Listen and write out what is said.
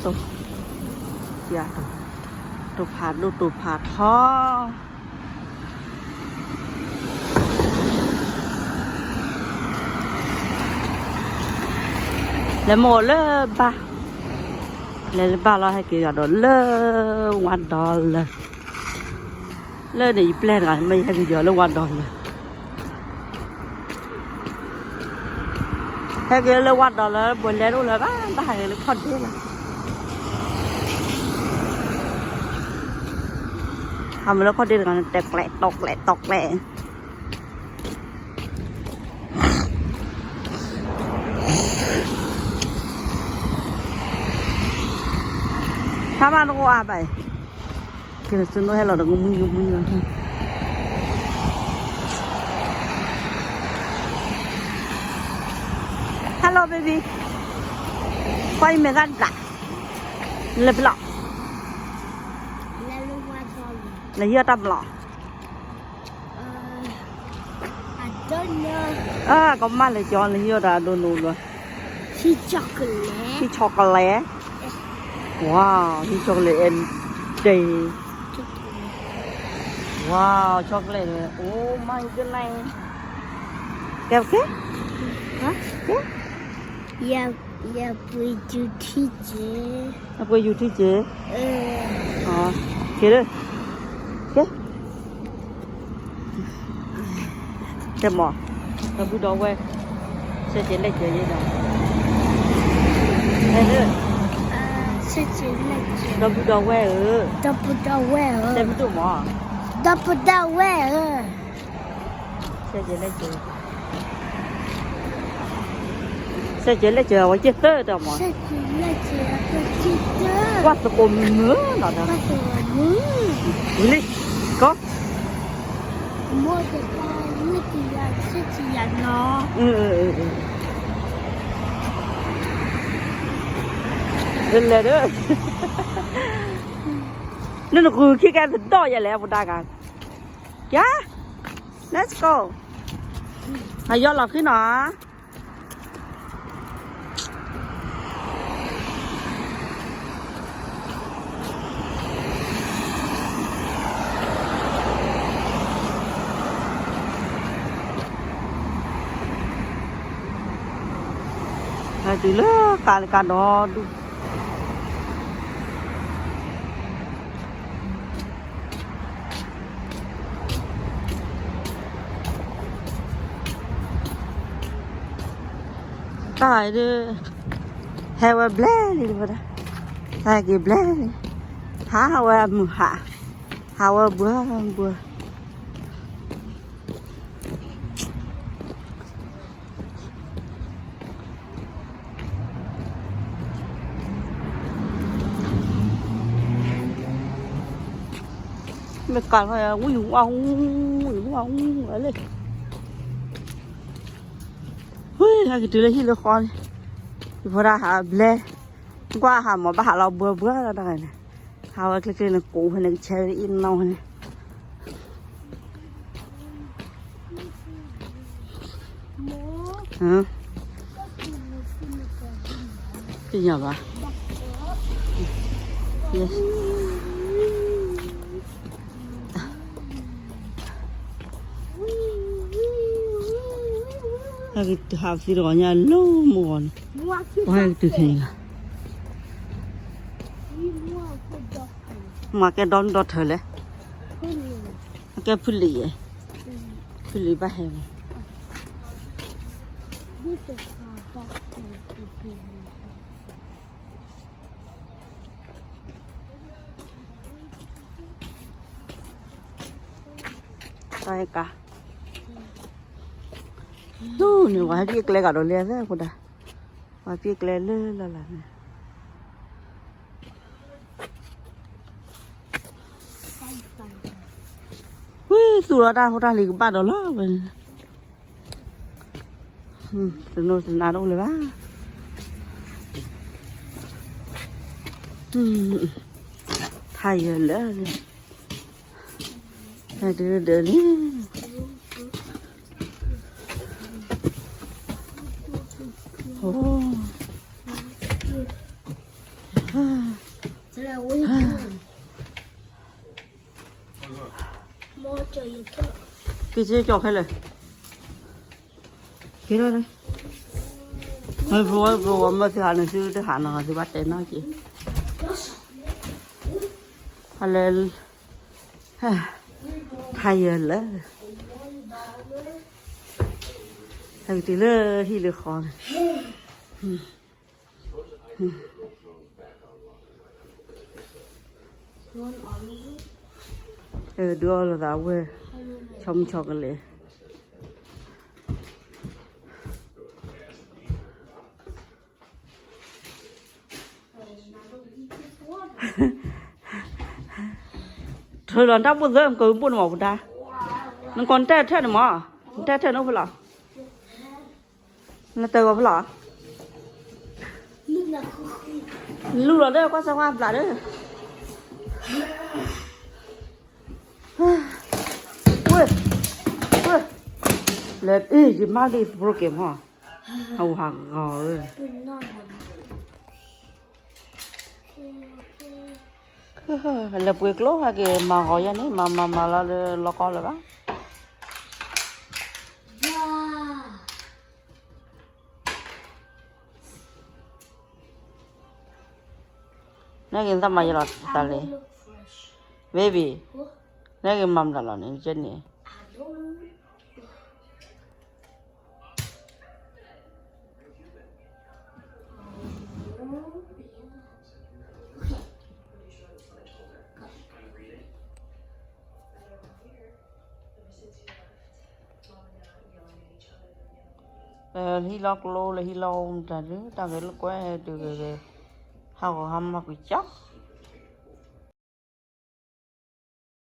တိၤ, တိၤဖးဒိၣ်တိၤဖးထီ, လဲၤမိၢ်လၢဘၣ်, လဲၤလၢဘၣ်လီၤ ဟဲက့ၤယီၤဒီးလၢ ဝါဒီးလၢ လၢန့ၣ် ယပျဲၢ်တဂၤ မ့ၢ်ယဟဲက့ၤယီၤလၢဝါဒီးလၢ ဟဲက့ၤလၢဝါဒီးလၢ ပှၤလဲၤတအိၣ်လၢၤဘၣ် ဘၣ်ဟးက့ၤလၢခီၣ်ဒ့လီၤ, ဟးမ့ၢ်လၢခီၣ်ဒ့တဂၤန့ၣ် တဲာ်ကျဲးတီၢ်ကျဲးတီၢ်ကျဲး ဖါမးနကအိၣ်အါဘၣ်အံၤ, ကဲ စနိဟဲလီၤဒီးကမုၢ်ယူမုၢ်ယူ Hello baby, ကွၢ်ယမဲာ်သၣ်တဘျီ, လဲၤဖဲလဲၣ်, လဲၤဟံးအီၣ်တၢ်မလီၤ အကမၣ်လဲၤကၠီ လဲၤဟံးအီၣ်တၢ်ဒိၣ်နိလီၤ, ဟံး chocolate, ဟံး chocolate, wow, ဟံး chocolate and day, wow, chocolate, oh my goodness, ကဲ ကဲ ကဲ ယပှ့ၤယူၤထံက့ၤ, ယပှ့ၤယူၤထံက့ၤ, ကဲလၢ ကဲ တဲမး, ဒီပုၢ်ဒီဝဲၢ်, ဆဲးကဲးလဲၢ်ကဲးယဲဒီး, တဲလၢ, ဆဲးကဲးလဲၢ်ကဲး, ဒီပုၢ်ဒီဝဲၢ်ဧၢ, ဒီပုၢ်ဒီဝဲၢ်ဧၢ, တဲမ့ၢ်ဒိၣ်မး, ဒီပုၢ်ဒီဝဲၢ်ဧၢ, ဆဲးကဲးလဲၢ်ကဲး ဆဲးကဲးလဲၢ်ကဲး အဝဲက့ၤသၢတၢ်မး, ကွၢ်သကိးမုာ်နီၤ, ဝံၤလံ, ကီး, လဲၤဒီး, နနဃုခံကဲသဒီၣ်ယဲလဲၣ် ဖိဒါကါ, ယါ, let's go, အယီၢ်လီၤဃံနီၤ ဟဲတုၤလၢကးလၢကးဒီဒူၣ် တၢ်ဒုး ဟဲဝဲဘျဲလံတဝဲဒၣ်, တၢ်ဟဲက့ၤဘျဲလံ, ဟးဝဲမုၢ်ဟး, ဟးဝဲဘှၢဘှၢ မ့ၢ်ကးလီၤ ဝံၣ်ဝါဝူ ဝံၣ်ဝါဝူဝဲလၢ ဝံၣ် ဟဲက့ၤတုၤလၢဟံၣ်လၢဃီန့ၣ်, ယဖိဒၣ်ဟးဘျဲ, ကွၢ်ဟးမၤဘၣ်ဟးလီၤဘှၢဘှၢလီၤတဂၤန့ၣ်, ဟးဝဲကျ့ကျ့န့ၣ် ကိးဖဲန့ၣ် ကဆဲအံၤနီၢ်ဖဲန့ၣ် သ့ၣ်ညါဘၣ်, ဟဲက့ၤတုၤဟးသံတဂီၤညါလၢမုၢ်ဂီၤန့ၣ်, ပှၤဟဲက့ၤတုၤခဲအံၤလီၤ, မၤကဲဒီနုၢ်ဒီထၢလဲၣ်, အကဲဖုလံၤယဲ, ဖုလံၤဘၣ်ဟဲမး တၢ်ကါ, ဒ်န့ၣ် ပှၤဟဲက့ၤကျဲကဒီးလံသ့ၣ်ဖိဒါ, ပှၤက့ၤကျဲလၢလၢ်လၢ်န့ၣ်, ဝံၣ်သူၣ်လီၤတၢ်ဖိတၢ်လံၤကဘၣ်ဒီးလီၤဝဲန့ၣ်, တနီၤတနၤတအိၣ်လၢၤဘၣ်, ထါယဲလၢာ်န့ၣ်, ဟဲဒၢဒၢလံ, အိ က့ၤကၠီခဲလၢာ်, က့ၤလီၤ, မ့ၢ်ဘျီဘျီဝဲမ့ၢ်သုဟးန့ၣ် သုတဟးနီၤ သုဘၣ်တဲနီၣ်က့ၤ, ဟးလၢ, ထါယၢၤလၢ, ဟဲက့ၤတုၤလၢဟံၣ်လၢဃီန့ၣ် ဒုးအီၣ်လိာ်သးဝဲ, ဆီမုၢ်ဆီကလဲၤ, ထုးလီၤတၢ်ဘိၣ်သၢ နကိးဘိၣ်န့ၣ်မးပူၤတၢ်, နကိးနတဲထဲန့ၣ်မး, နတဲထဲန့ၣ်အိၣ်ဖဲလီၤ, နတဲဂီၤဖဲလီၤ, လူလီၤဒီး ကွၢ်စၢၤကွၢ်ဘျးဒီး, ဝဲ, ဝဲ, လဲၤအ့ၣ် ယမါလံ broken မး, အဝၤဂီၤဧၢ လဲၤပှ့ၤကျိဟဲက့ၤမၤဂီၤယဲန့ၣ် မၤမၤမၤလီၤလၢလီၢ်ကီၢ်လၢၤဘၣ်, နဂ့ၤသးမၤယလီၤတၢ်လံ, baby, နဂ့ၤမၤမတၤလီၤန့ၣ် ကဲန့ၣ် ဟံၣ်လီၢ်ကျိလၢ ဟံၣ်လီၢ်အိၣ်မတၤဒုး တၢ်ဂဲၤလိာ်ကွဲတုၤဂ့ၤဂ့ၤ, ဟးဂီၤဟါမၢ်ကွံာ်ကၠီ